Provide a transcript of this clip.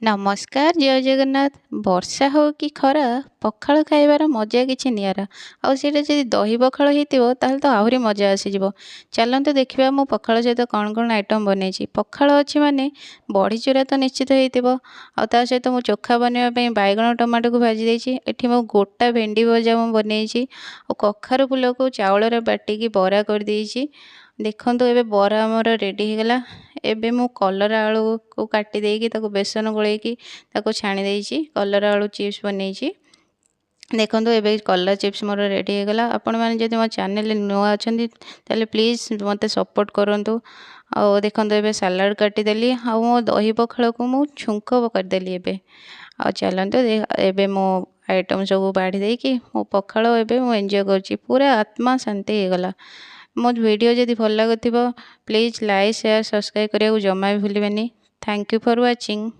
ନମସ୍କାର, ଜୟ ଜଗନ୍ନାଥ। ବର୍ଷା ହେଉ କି ଖରା, ପଖାଳ ଖାଇବାର ମଜା କିଛି ନିଆରା। ଆଉ ସେଇଟା ଯଦି ଦହି ପଖାଳ ହେଇଥିବ, ତାହେଲେ ତ ଆହୁରି ମଜା ଆସିଯିବ। ଚାଲନ୍ତୁ ଦେଖିବା, ମୁଁ ପଖାଳ ସହିତ କ'ଣ କ'ଣ ଆଇଟମ୍ ବନେଇଛି। ପଖାଳ ଅଛି ମାନେ ବଢ଼ିଚୁରା ତ ନିଶ୍ଚିତ ହେଇଥିବ। ଆଉ ତା ସହିତ ମୁଁ ଚୋଖା ବନେଇବା ପାଇଁ ବାଇଗଣ ଟମାଟୋକୁ ଭାଜି ଦେଇଛି। ଏଠି ମୁଁ ଗୋଟା ଭେଣ୍ଡି ଭଜା ମୁଁ ବନେଇଛି ଆଉ କଖାରୁ ଫୁଲକୁ ଚାଉଳରେ ବାଟିକି ବରା କରିଦେଇଛି। ଦେଖନ୍ତୁ, ଏବେ ବରା ଆମର ରେଡ଼ି ହେଇଗଲା। ଏବେ ମୁଁ କଲରା ଆଳୁକୁ କାଟି ଦେଇକି, ତାକୁ ବେସନ ଗୋଳେଇକି ତାକୁ ଛାଣି ଦେଇଛି। କଲରା ଆଳୁ ଚିପ୍ସ ବନେଇଛି। ଦେଖନ୍ତୁ, ଏବେ କଲରା ଚିପ୍ସ ମୋର ରେଡ଼ି ହେଇଗଲା। ଆପଣମାନେ ଯଦି ମୋ ଚ୍ୟାନେଲରେ ନୂଆ ଅଛନ୍ତି, ତାହେଲେ ପ୍ଲିଜ୍ ମୋତେ ସପୋର୍ଟ କରନ୍ତୁ। ଆଉ ଦେଖନ୍ତୁ, ଏବେ ସାଲାଡ଼ କାଟିଦେଲି ଆଉ ମୋ ଦହି ପଖାଳକୁ ମୁଁ ଛୁଙ୍କ କରିଦେଲି ଏବେ। ଆଉ ଚାଲନ୍ତୁ, ଏବେ ମୁଁ ଆଇଟମ୍ ସବୁ ବାଢ଼ି ଦେଇକି ମୋ ପଖାଳ ଏବେ ମୁଁ ଏନ୍ଜୟ କରୁଛି। ପୁରା ଆତ୍ମା ଶାନ୍ତି ହେଇଗଲା। ମୋ ଭିଡ଼ିଓ ଯଦି ଭଲ ଲାଗୁଥିବ, ପ୍ଲିଜ୍ ଲାଇକ୍, ସେୟାର, ସବସ୍କ୍ରାଇବ୍ କରିବାକୁ ଜମା ବି ଭୁଲିବେନି। Thank you for watching.